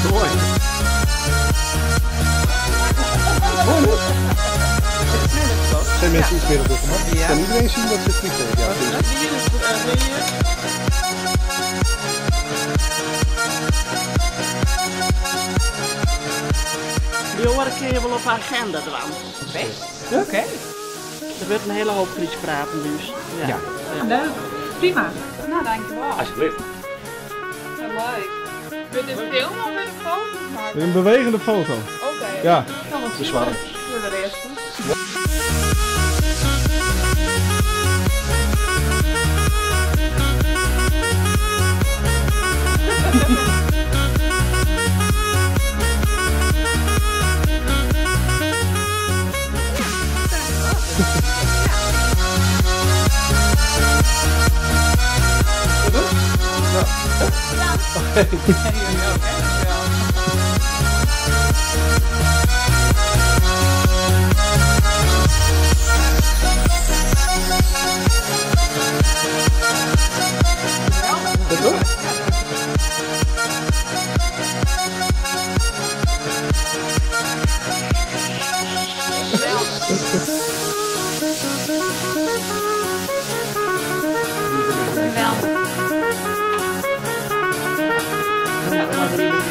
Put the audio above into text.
Moai. Zijn mensen iets meer op hun gemak? Ja. Kan iedereen zien dat ze het vliegtuig ja, De oare kinne je wol op de agenda dwaan. Best. Oké. Der wurdt in hiele hoop Frysk praten by ús. Ja. Ja. Leuk. Prima. Nou, dankjewel. Alsjeblieft. Wat leuk. Wurdt dit film of wurdt it foto's makke? Een bewegende foto. Oké. Ja. Nou, wat De zwarm. super. De eerste. Jullie ook, hè? Dankjewel. Dat toch? Geweldig. Ja, maar